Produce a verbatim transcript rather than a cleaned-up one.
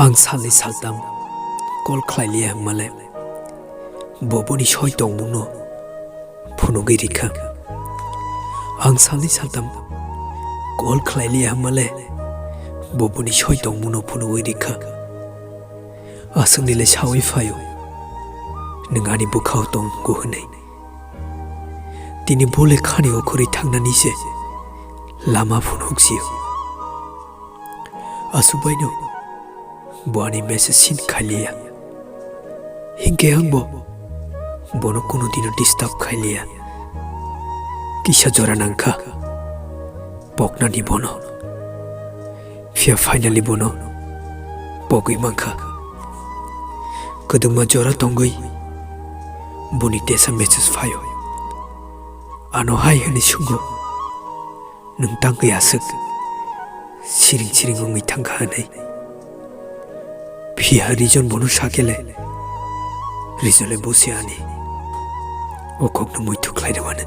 Ang salni saltam call khlai liya hwnmale bo boni soi tongmungno phunugwi rikha. Ang salni saltam call khlai liya hwnmale bo boni soi tongmungno phunugwi rikha. Aswknile sawi phaio, nwng ani bwkhao tongo hwnwi. Tini bo lekhani okhorwi thangnani se lama phunuk sio. Aswk baino bo ani message seen khailiya. Hinkhe ang bo bono kunu dino disturb khailiya. Kisa jora nangkha poknani bono. Phiya finally bono pogwi mankha. Kwdwngma jora tongwi boni tesa message phaio. Ano hai hwnwi sungo, "Nwng tangwi aswk siring siring wngwi thangkha," hwnwi. Phiya reason bono sakele, reason le bo se ani. O kokno muitu khlai rwmani.